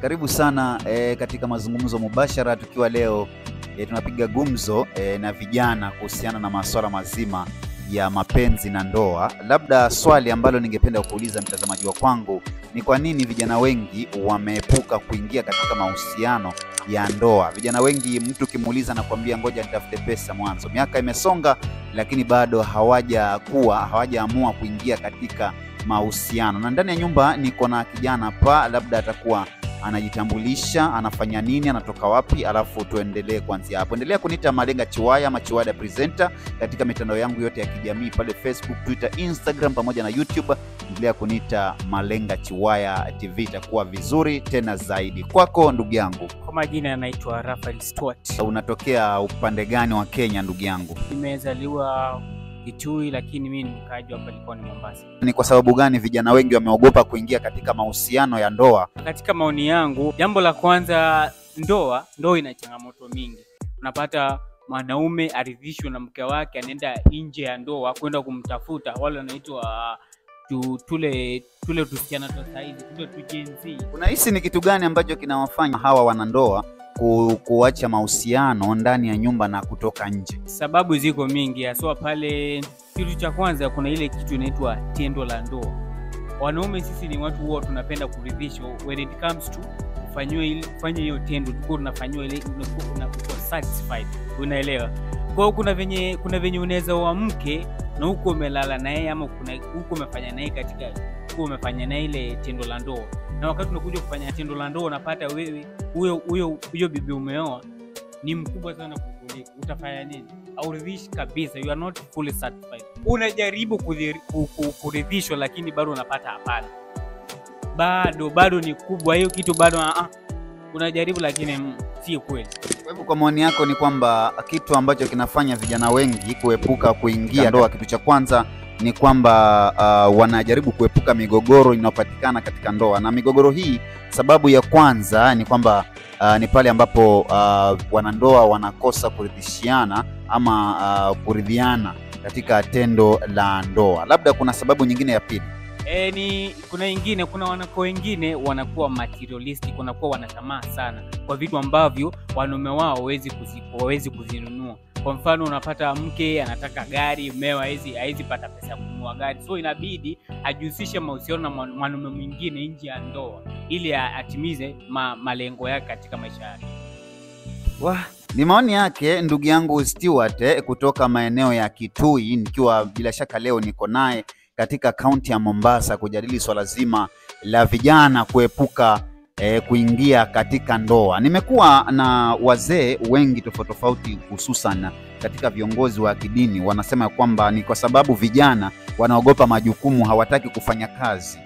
Karibu sana katika mazungumzo mubashara, tukiwa leo tunapiga gumzo na vijana kuhusiana na masuala mazima ya mapenzi na ndoa. Labda swali ambalo ningependa kuuliza mtazamaji wa kwangu ni kwa nini vijana wengi wameepuka kuingia katika mahusiano ya ndoa? Vijana wengi mtu kimuuliza na kuambia ngoja nitafute pesa mwanzo. Miaka imesonga lakini bado hawajaamua kuingia katika mahusiano. Na ndani ya nyumba niko na kijana hapa, labda atakuwa anajitambulisha, anafanya nini, anatoka wapi, alafu tuendelee kuanzia hapo. Endelea kuniita Malenga Chiwaya ama Chiwaya Presenter katika mitandao yangu yote ya kijamii pale Facebook, Twitter, Instagram pamoja na YouTube. Endelea kuniita Malenga Chiwaya TV, itakuwa vizuri tena zaidi. Kwako ndugu yangu. Kwa majina naitwa Raphael Stuart. Unatokea upande gani wa Kenya ndugu yangu? Nimezaliwa Kitui lakini mimi ni mkaaji hapa Likoni Mombasa. Ni kwa sababu gani vijana wengi wameogopa kuingia katika mahusiano ya ndoa? Katika maoni yangu, jambo la kwanza, ndoa ina changamoto mingi. Unapata mwanaume aridhishwe na mke wake, anaenda nje ya ndoa kwenda kumtafuta wale wanaitwa tule tusichana tu saizi, tule tu Gen Z. Unahisi ni kitu gani ambacho kinawafanya hawa wanandoa kuacha mahusiano ndani ya nyumba na kutoka nje? Sababu ziko mingi, haswa pale kitu cha kwanza kuna ile kitu inaitwa tendo la ndoa. Wanaume sisi ni watu huwa tunapenda kuridhishwa when it comes to kufanya hiyo tendo, tuko tunafanywa ile unakuwa satisfied, unaelewa. Kwa hiyo kuna venye unaweza wa mke na huko umelala naye ama kuna huko umefanya naye katika huko umefanya naye ile tendo la ndoa. Na wakati unakuja kufanya tendo la ndoa unapata wewe huyo bibi umeoa ni mkubwa sana kukuliko. Utafanya nini? Hauridhishi kabisa, you are not fully satisfied. Unajaribu kuridhishwa lakini bado unapata hapana. Bado ni kubwa hiyo kitu bado unajaribu lakini si kweli. Kwa hivyo kwa maoni yako ni kwamba kitu ambacho kinafanya vijana wengi kuepuka kuingia ndoa, kitu cha kwanza ni kwamba wanajaribu kuepuka migogoro inayopatikana katika ndoa. Na migogoro hii sababu ya kwanza ni kwamba ni pale ambapo wanandoa wanakosa kuridhishiana ama kuridhiana katika tendo la ndoa. Labda kuna sababu nyingine ya pili. Ni kuna ingine, kuna wanako wengine wanakuwa materialistic, wanakuwa wanatamaa sana kwa vitu ambavyo wanaume wao hawezi kuzinunua. Kwa mfano unapata mke anataka gari, mumewe hawezi pata pesa kununua gari. So inabidi ajihusishe mahusiano na mwanaume mwingine nje ya ndoa ili atimize malengo yake katika maisha yake. Wah, ni maoni yake ndugu yangu Stuart kutoka maeneo ya Kitui, nikiwa bila shaka leo niko naye katika kaunti ya Mombasa kujadili swala zima la vijana kuepuka kuingia katika ndoa. Nimekuwa na wazee wengi tofauti tofauti, hususan katika viongozi wa kidini, wanasema kwamba ni kwa sababu vijana wanaogopa majukumu, hawataki kufanya kazi.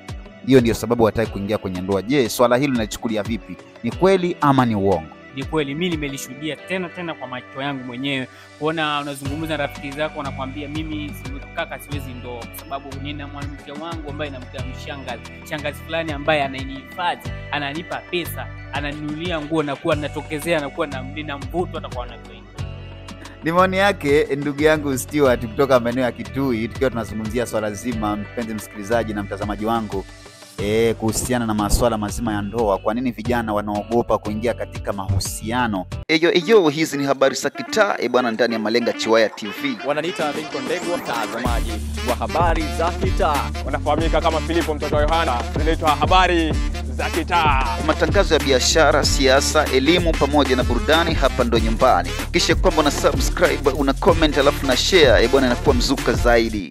Hiyo ndio sababu hawataki kuingia kwenye ndoa. Je, swala hili unalichukulia vipi? Ni kweli ama ni uongo? Ni kweli, mimi nimelishuhudia tena kwa macho yangu mwenyewe. Kuona unazungumza na rafiki zako wanakuambia mimi kaka siwezi ndoa kwa sababu nina mwanamke wangu ambaye namtia shangazi fulani ambaye ananihifadhi, ananipa pesa, ananinunulia nguo na kuwa natokezea na kuwa nina mvuto hata kwa wanawake wengi. Ni maoni yake ndugu yangu Stuart kutoka maeneo ya Kitui, tukiwa tunazungumzia swala zima, mpenzi msikilizaji na mtazamaji wangu, kuhusiana na masuala mazima ya ndoa. Kwa nini vijana wanaogopa kuingia katika mahusiano? Eyo, hizi ni habari za kitaa bwana ndani ya Malenga Chiwaya TV. Wananiita Lincoln Ndegwa, mtazamaji wa habari za kitaa. Wanafahamika kama Filipo mtoto wa Yohana, zinaitwa habari za kitaa. Matangazo ya biashara, siasa, elimu pamoja na burudani, hapa ndo nyumbani. Kisha kwamba una subscribe, una comment alafu na share, bwana inakuwa mzuka zaidi.